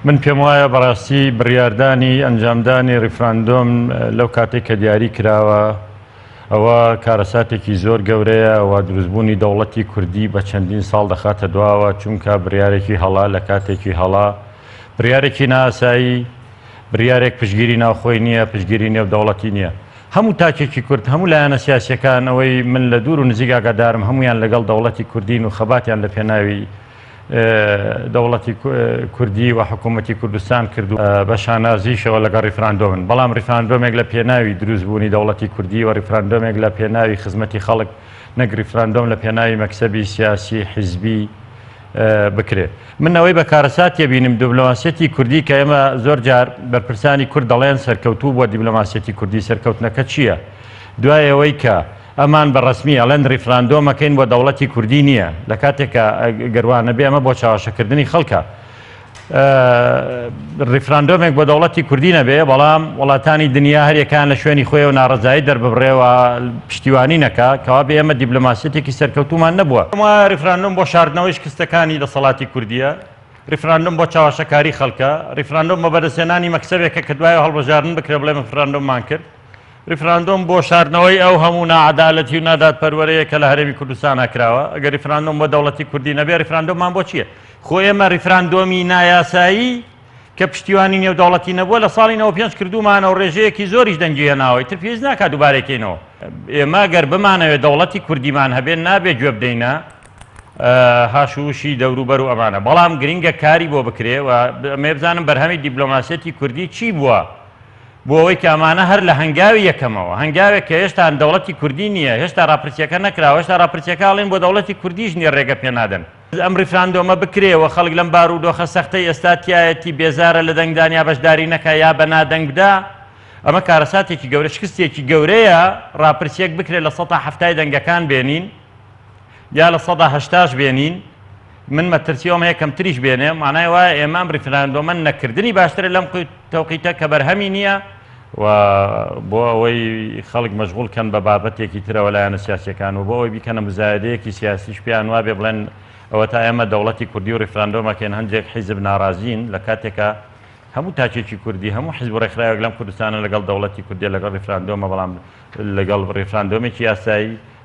من پێم وایە بەڕاستی بڕیاردانی ئەنجامدانی ڕیفراندۆم لەو کاتێک کە دیاری کراوە ئەوە کارەساتێکی زۆر گەورەیە و دروستبوونی دەوڵەتی کوردی بە چەندین ساڵ دەخاتە دواوە، چونکە بڕیارێکی هەڵە لە کاتێکی هەڵە، بڕیارێکی نائاسایی، بڕیارێک پشتگیری ناوخۆی نییە، پشتگیری نێودەوڵەتی نییە. هەموو تاکێکی کورد، هەموو لایەنە سیاسییەکان، ئەوەی من لە دوور و نزیک ئاگادارم، هەموویان لەگەڵ دەوڵەتی کوردین و خەباتیان لە پێناوی دەوڵەتی کوردی و حکوومەتی کوردستان کرد و بە شانازیشەوە لەگەڵ ڕیفراندۆمن، بەڵام ڕیفراندۆمێک لە پێناوی دروستبوونی دەوڵەتی کوردی و ڕیفراندۆمێک لە پێناوی خزمەتی خەڵک نەک ڕیفراندۆم لە پێناوی مەکسەبی سیاسی حیزبی بکرێ. من ئەوەی بە کارەسات تێبینم دیبلۆماسیەتی کوردی کە ئێمە زۆر جار بەرپرسانی کورد دەڵێن سەرکەوتوو بووە دیبلۆماسیەتی کوردی سەرکەوتنەکە چییە؟ دوای ئەوەی کە ئەمان بە ڕەسمی ئەڵێن ڕیفراندۆم ئەکەین بۆ دەوڵەتی کوردی نییە لە کاتێکا گەر وا نەبێ ئەمە بۆ چاوەشەکردنی خەڵکە ڕیفراندۆمێک بۆ دەوڵەتی کوردی نەبێ بەڵام وڵاتانی دنیا هەریەکان لە شوێنی خۆیەوە ناڕەزایی دەرببڕێ و پشتیوانی نەکا کەوا بێ ئێمە دیبلۆماسیەتێکی سەرکەوتوومان نەبووە. ڕیفراندۆم بۆ شاردنەوەی شکستەکانی دەسەڵاتی کوردییە، ڕیفراندۆم بۆ چاوەشەکاری خەڵکە، ڕیفراندۆم بۆ بەدەستهێنانی مەکسەبێکە کە دوایەوە هەڵبژاردن بکرێ بڵێ ڕیفراندۆممان کرد. ریفراندۆم بۆ شاردنەوەی ئەو هەموو ناعەدالەتی و نادادپەروەرەیە کە لە هەرێمی کوردستانا کراوە، ئەگەر ریفراندۆم بۆ دەوڵەتی کوردی نەبێ ریفراندۆممان بۆ چییە؟ خۆ ئێمە ریفراندۆمی نایاسایی کە پشتیوانی نێودەوڵەتی نەبووە لە ساڵی 95 کردوومانە و ڕێژەیەکی زۆریش دەنگی هێناوە ئیتر پێویست ناکات دووبارەی کەینەوە. ئێمە گەر بمانەوێت دەوڵەتی کوردیمان هەبێ نابێ گوێ بدەینە هاش و وشی دەوروبەر و ئەمانە، بەڵام گرینگە کاری بۆ بکرێ و ئەمەوێ بزانم بەرهەمی دیبلۆماسیەتی کوردی چی بووە؟ بۆ ئەوەی کە ئەمانە هەر لە هەنگاوی یەکەمەوە، هەنگاوێک کە هێشتا دەوڵەتی کوردی نییە، هێشتا ڕاپرسییەکە نەکراوە، هێشتا ڕاپرسییەکە ئەڵێن بۆ دەوڵەتی کوردیش نییە ڕێگە پێ نادەن. ئەم ڕیفراندۆمە بکرێ و خەڵک لەم بارودۆخە سەختەی ئێستا تیایەتی بێزارە لە دەنگدان یا بەشداری نەکا یا بە نا دەنگ بدا، ئەمە کارەساتێکی گەورە، شکستێکی گەورەیە ڕاپرسییەک بکرێ لە سەتا حەفتای دەنگەکان بێنین یا لە سەدا هەشتاش بێنین، من مەترسی ئەوەم هەیە کەمتریش بێنێ، مانای وایە ئێمە ئەم ڕیفراندۆمە نەکردنی باشترە لەم تەوقیتە کە بەرهەمی نییە، و بۆ ئەوەی خەڵک مەشغوڵ کەن بە بابەتێکی ترەوە لایەنە سیاسیەکان و بۆ ئەوەی بیکەنە مزایەدەیەکی سیاسیش پێیان وابێ بڵێن ئەوەتا ئێمە دەوڵەتی کوردی و ڕیفراندۆم ئەکەین هەندێک حیزب ناڕازین لە کاتێکا هەموو تاکێکی کوردی هەموو حیزب و ڕێکخراوێک لەم کوردستانە لەگەڵ دەوڵەتی کوردیە لەگەڵ ڕیفراندۆمە بەڵام لەگەڵ ڕیفراندۆمێکی یاسایی.